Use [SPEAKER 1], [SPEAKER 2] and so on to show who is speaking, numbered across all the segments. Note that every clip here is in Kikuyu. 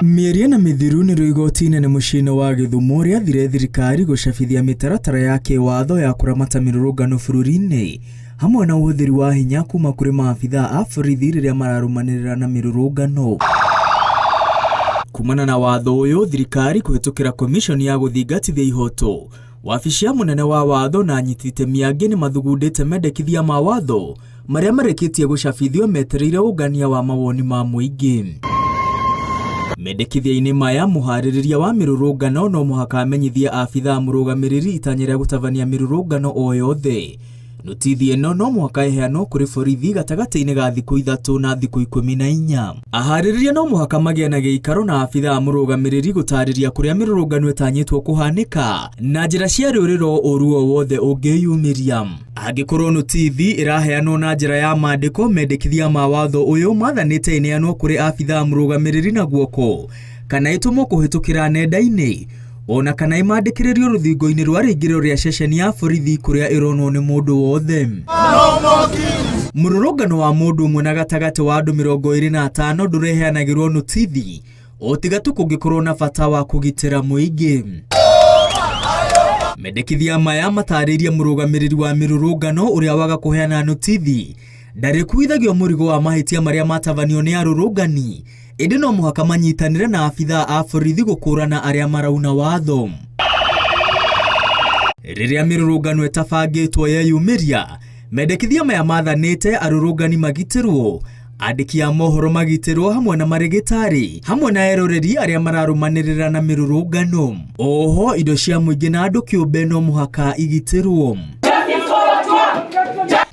[SPEAKER 1] Mĩario na mĩthiru nĩrĩo igoti inene mũciĩ-inĩ wa Gĩthumo rĩathire thirikari gũcabithia mĩtaratara ya kĩwatho ya kũramata mĩrũrũngano bũrũri-inĩ hamwe na ũhũthĩri wa hinya kuma kũrĩ maabithaa a borithi rĩrĩa mararũmanĩrĩra na mĩrũrũngano. Kumana na watho ũyũ, thirikari kũhĩtũkĩra komishoni ya gũthingatithia ihoto, wabici ya mũnene wa watho na anyiti itemi angĩ nĩ mathugundĩte mendekithia ma watho marĩa marĩkĩtie gũcabithio metereire ũngania wa mawoni ma mũingĩ. Mendekithia-inĩ maya, mũharĩrĩria wa mĩrũrũngano no mũhaka amenyithie abithaa mũrũgamĩrĩri itanya rĩa gũtabania mĩrũrũngano o yothe. Notithi ĩno no mũhaka ĩheanwo kũrĩ borithi gatagatĩ-inĩ ga thikũ 3 na thikũ 14. Aharĩrĩria no mũhaka magĩe na gĩikaro na abithaa mũrũgamĩrĩri gũtarĩria kũrĩa mĩrũrũngano ĩtanyĩtwo kũhanĩka na njĩra cia rĩũrĩro ũru o wothe ũngĩyumĩria. Angĩkorwo notithi ĩraheanwo na njĩra ya maandĩko, mendekithia ma watho ũyũ mathanĩte ĩneanwo kũrĩ abithaa mũrũgamĩrĩri na guoko kana ĩtũmwo kũhĩtũkĩra nenda-inĩ o na kana ĩmandĩkĩrĩrio rũthingo-inĩ rwa rĩingĩrĩro rĩa ceceni ya borithi kũrĩa ĩronwo nĩ mũndũ wothe. Mũrũrũngano wa mũndũ ũmwe na gatagatĩ wa andũ 25 ndũreheanagĩrwo notithi o tiga tu kũngĩkorwo na bata wa kũgitĩra mũingĩ. Mendekithia maya matarĩirie mũrũgamĩrĩri wa mĩrũrũngano ũrĩa waga kũheana notithi ndarĩkuithagio mũrigo wa mahĩtia marĩa matabanio nĩ arũrũngani ĩndĩ no mũhaka manyitanĩre na abithaa a borithi gũkũrana arĩa marauna watho. Rĩrĩa mĩrũrũngano ĩtabangĩtwo yeyumĩria, mendekithia maya mathanĩte arũrũngani magitĩrwo, andĩki a mohoro magitĩrwo hamwe na marĩgĩtarĩ hamwe na eroreri arĩa mararũmanĩrĩra na mĩrũrũngano. Oho indo cia mũingĩ na andũ kĩũmbe no mũhaka igitĩrwo.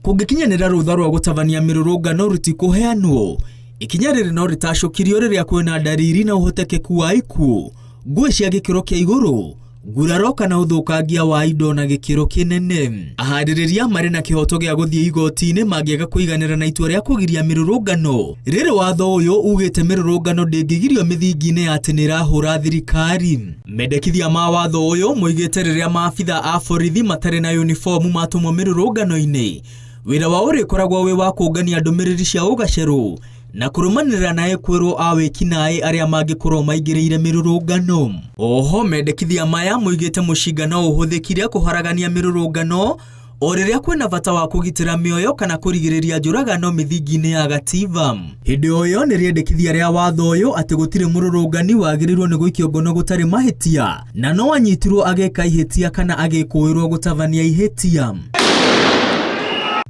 [SPEAKER 1] Kũngĩkinyanĩra rũtha rwa gũtabania mĩrũrũngano rũtikũheanwo, ikinya rĩrĩ no rĩtacũkirio rĩrĩa kwĩna ndariri na ũhotekeku wa ikuũ, ngũĩ cia gĩkĩro kĩa igũrũ, nguraro kana ũthũkangia wa indo na gĩkĩro kĩnene. Aharĩrĩria marĩ na kĩhoto gĩa gũthiĩ igoti-inĩ mangĩaga kũiganĩra na itua rĩa kũgiria mĩrũrũngano. Rĩrĩ watho ũyũ ugĩte mĩrũrũngano ndĩngĩgirio mĩthingi-inĩ ya atĩ nĩĩrahũra thirikari. Mendekithia ma watho ũyũ moigĩte rĩrĩa maabitha a borithi matarĩ na yunibomu matũmwo mĩrũrũngano-inĩ, wĩra wao ũrĩkoragwo wĩ wa kũngania ndũmĩrĩri cia ũgacerũ na kũrũmanĩrĩra na ekwĩrwo a wĩkinaĩ arĩa mangĩkorwo maingĩrĩire mĩrũrũngano. Oho mendekithia maya moigĩte mũcinga no ũhũthĩkire kũharagania mĩrũrũngano o rĩrĩa kwĩna bata wa kũgitĩra mĩoyo kana kũrigĩrĩria njũragano mĩthingi-inĩ ya gatiba. Hĩndĩ o ĩyo nĩ rĩendekithia rĩa watho ũyũ atĩ gũtirĩ mũrũrũngani wagĩrĩirwo nĩ gũikio ngono gũtarĩ mahĩtia na no anyitirwo agĩka ihĩtia kana agĩkũĩrwo gũtabania ihĩtia.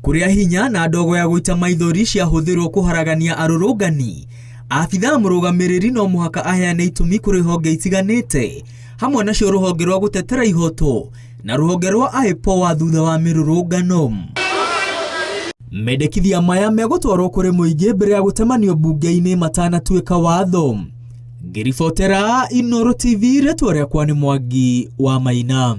[SPEAKER 1] Kũrĩa hinya na ndogo ya gũita maithori ciahũthĩrwo kũharagania arũrũngani, abithaa mũrũgamĩrĩri no mũhaka aheane itũmi kũrĩ honge itiganĩte hamwe nacio rũhonge rwa gũtetera ihoto na rũhonge rwa IPOA thutha wa mĩrũrũngano. Mendekithia maya megũtwarwo kũrĩ mũingĩ mbere ya gũtemanio mbunge-inĩ matanatuĩka watho. Ngĩribotera Inooro TV, rĩtwa rĩakwa nĩ Mwangi wa Maina.